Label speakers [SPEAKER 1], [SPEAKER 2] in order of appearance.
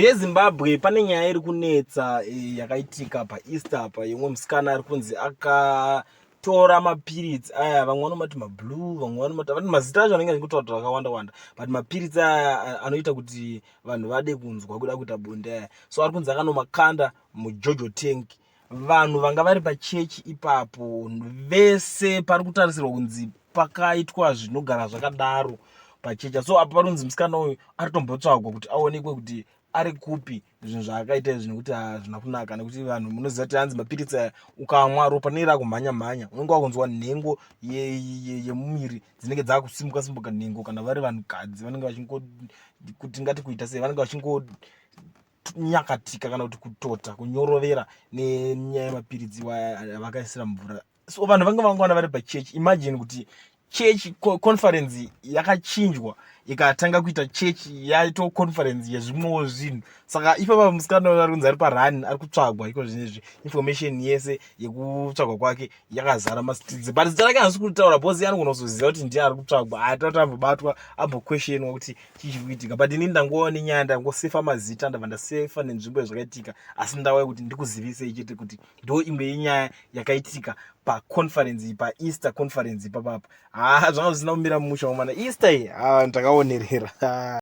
[SPEAKER 1] Yezimbabwe pane nyaya iri kunetsa eh, yakaitika paeaster apa yemwe musikana ari kunzi akatora mapiritsi aya vamwe vanomati mablue vamwe vanomati vati mazita acho anenge achingotauta akawanda wanda but mapiritsi aya anoita kuti vanhu vade kunzwa kuda kuita bonde aya so ari kunzi akanomakanda mujojo tank vanhu vanga vari pachechi ipapo vese pari kutarisirwa kunzi pakaitwa zvinogara zvakadaro pachechi so apa parunzi musikana uyu ari tombotsvagwa kuti aonekwe kuti ari kupi zvinhu zvaakaita izvi nekuti hazvina kunaka nekuti vanhu munoziva kuti hanzi mapiritsi aya ukamwa ropa rinenge rakumhanya mhanya unenge wakunzwa nhengo yemumiri dzinenge dzakusimuka simuka nhengo kana vari vanhukadzi vanenge vachingo kuti ngati kuita sei vanenge vachingo nyakatika kana kuti kutota kunyorovera nenyaya yemapiritsi vakaisira mvura so vanhu vange vangowana vari pachechi imagine kuti church conference yakachinjwa ikatanga kuita church yaito conference yezvimwewo zvinhu saka ipapa musikana ari kunzi ari parun ari kutsvagwa iko zvinezvi information yese yekutsvagwa kwake yakazara mastreets but zita rake hasi kutaura because anogona kuzoziva kuti ndiye ari kutsvagwa atati ambobatwa amboquestionwa kuti chii chiri kuitika but ini ndangowa nenyaya ndangosefa mazita ndabva ndasefa nenzvimbo yezvakaitika asi ndauya kuti ndikuzivisei chete kuti ndo imwe yenyaya yakaitika paconference iyi paeaster conference ipapapa haa zvanga zvisina kumira musha wamana easter iyi haa ndakaonerera.